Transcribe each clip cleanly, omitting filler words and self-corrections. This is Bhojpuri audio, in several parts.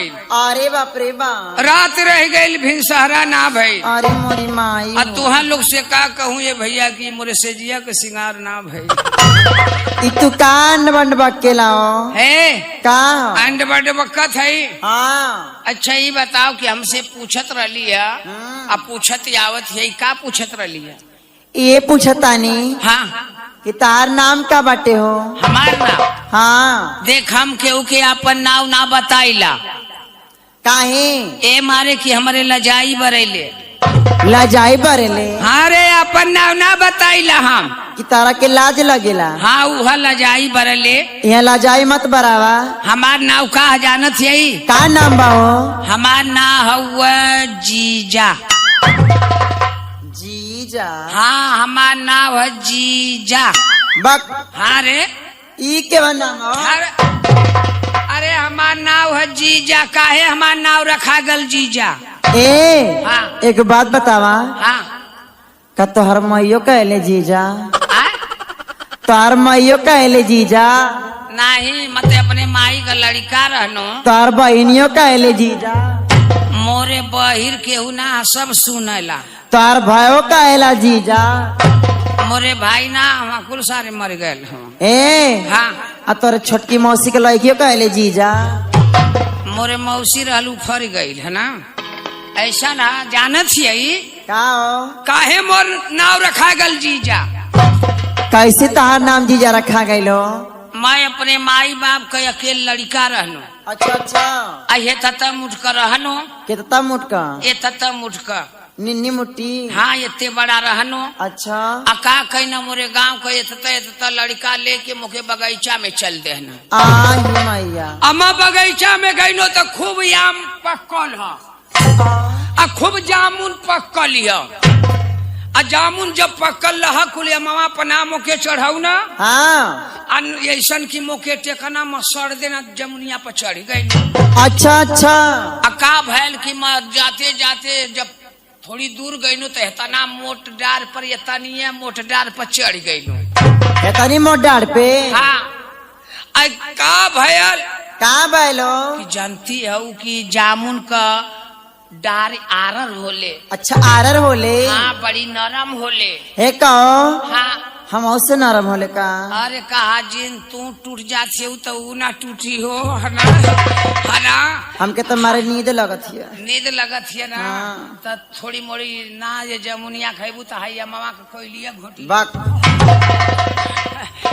अरे बाप रे बाप। रात रह गई भिनसहरा ना भई। अरे मोरी माई। आ तुहा लोग से का कहूँ ये भैया की मोरे सेजिया के सिंगार ना भई। इ तू कान बंड बक्के लाओ है का? अंड बंड बक्कत है। हाँ। अच्छा ये बताओ कि हमसे पूछत रही है, अब पूछत आवत है, का पूछत रही है? ये पूछतानी हाँ। कि तार नाम का बाटे हो? हमार नाम? हाँ। देख हम केहू के अपन नाव ना बताइला। काहे? ए मारे कि हमारे लजाई बरेले। लजाई बरेले? हाँ रे, अपन नाव ना बताइला हम। कि तारा के लाज लगेला? हाँ, उहा लजाई बरेले। यहाँ लजाई मत बरावा। हमार नाव का जानत यही? का नाम बा हो? हमार नाव हुआ जीजा। जीजा? हाँ, हमार नाव है जीजा। बक। हाँ रे। ई के बा नाम हो? अरे हमार नाव है जीजा। काहे हमार नाव रखा गल जीजा? ए। हाँ। एक बात बतावा। हाँ। का तोहर मैयो कहले जीजा? आ? तोहर मैयो कहले जीजा? नहीं, मत अपने माई का लड़का रहनो। तोहर बहनियो कहले जीजा? मोरे बहिर केहू ना, सब सुनेला। तोहर भयो कहला जीजा? मोरे भाई ना, हम कुल सारे मर गए हूँ। ए। हाँ। आ तोरे छोटकी मौसी के लड़कियों कहले जीजा? मोरे मौसी रहलू, फर गई है ना, ऐसा ना जानत ही। का हो? काहे मोर नाव रखा गल जीजा? कैसे तोहार नाम जीजा रखा गइलो? मैं अपने माई बाप के अकेले लड़का रहनो। अच्छा अच्छा। अहे ततम उठ कर रहनो। कितना मुटका? ए ततम उठ कर। निन्नी मुट्टी? हाँ, इतने बड़ा रहनो। अच्छा। आ का कहना मोरे गांव के एतता एतता लड़का लेके मोके बगीचा में चल देना। आ ही मैया। अम्मा बगीचा में गईनो तो खूब आम पकल ह, आ खूब जामुन पकल ह। आ जामुन जब पकल रह कुल अम्मा पना मोके चढ़ाऊ ना। हाँ। आ ऐसन की मोके टेकना म सड़ देना जमुनिया पर चढ़ गई। अच्छा अच्छा। आ का भैल कि मैं जाते जाते जब थोड़ी दूर गईनो तो एतना मोट डार पर, एतनिए मोट डार पर चढ़ गईनो। एतनी मोट डार पे? हाँ। आ का भयल का भइलो? कि जानती है कि जामुन का डार आरर होले। अच्छा, आरर होले। हाँ, बड़ी नरम होले। हे कहो। हाँ। हम उससे नरम होले का? अरे कहा जिन तू टूट जात हो तो ऊ ना टूटी हो, है ना, है ना? हमके तो मारे नींद लगत हिय। नींद लगत है ना? हाँ। त थोड़ी मोड़ी ना ये जमुनिया खेबू तो हैया मामा के कोइलिया घोटी। बक।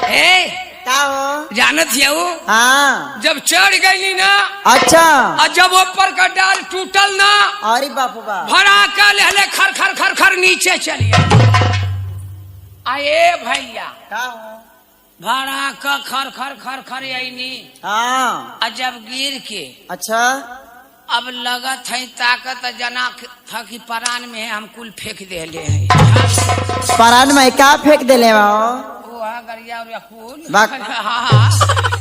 ए। का हो? जानत है वो? हाँ। जब चढ़ गई ना। अच्छा। और जब ऊपर का डाल टूटल ना। अरे बापू बाप। भरा का लेहले खर खर खर खर नीचे चलिए आए भैया। का हो? भरा का खर खर खर खर आईनी। हाँ। और जब गिर के। अच्छा। अब लगत है ताकत जना था कि परान में है, हम कुल फेंक देले हैं। परान में का फेंक देले हो? वो है गरिया और कुल। बक। हाँ,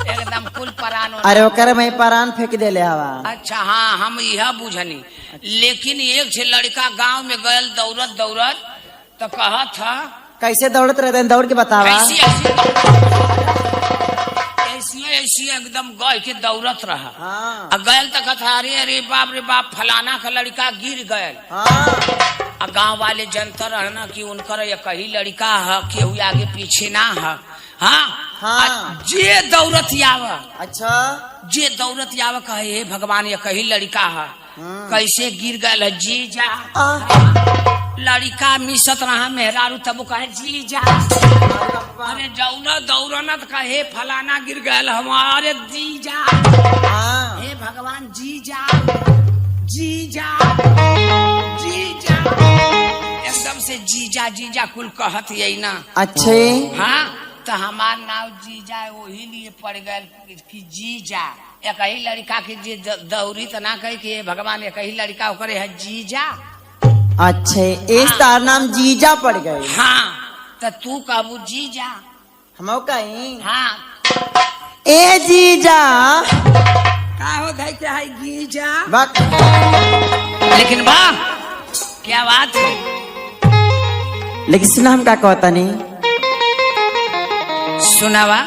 एकदम कुल परान। अरे ओकर में परान फेंक देले हवा। अच्छा हाँ, हम यह बुझनी। लेकिन एक छे लड़का गांव में गयल दौड़त दौड़त तो कहा था। कैसे दौड़त रहते हैं, दौड़ के बतावा। ऐसी ऐसी ऐसी ऐसी एकदम गह के दौड़त रहा। हाँ। आ गयल तो कहा अरे अरे बाप रे बाप, फलाना का लड़का गिर गयल। हाँ। आ गांव वाले जनता रहना कि उनकर एक ही लड़का है, केहू आगे पीछे ना है। हाँ। हाँ। आ जे दौड़त आवा। अच्छा। जे दौड़त आवा कहे हे भगवान ये कही लड़का है, कैसे गिर गयल है जी जा। लड़का मिसत रहा मेहरारू तब कहे जी जा। अरे जाऊ ना दौड़ना तो कहे फलाना गिर गयल हमारे जी जा। हाँ। हे भगवान जी जा जी जा जी जा, एकदम से जीजा जीजा कुल कहत यही ना। अच्छे। हाँ, तो हमार नाव जीजा वही लिए पड़ गए कि जीजा एक ही लड़का के जे दौरी तो ना कही कि हे भगवान एक ही लड़का ओकरे है जीजा। अच्छे, इस तार नाम जीजा पड़ गए। हाँ, तो तू कहबू जीजा। हम कहीं? हाँ। ए जीजा। का हो भाई क्या है जीजा? बक। लेकिन वाह क्या बात है। लेकिन सुना हम का कहता नहीं? सुनावा।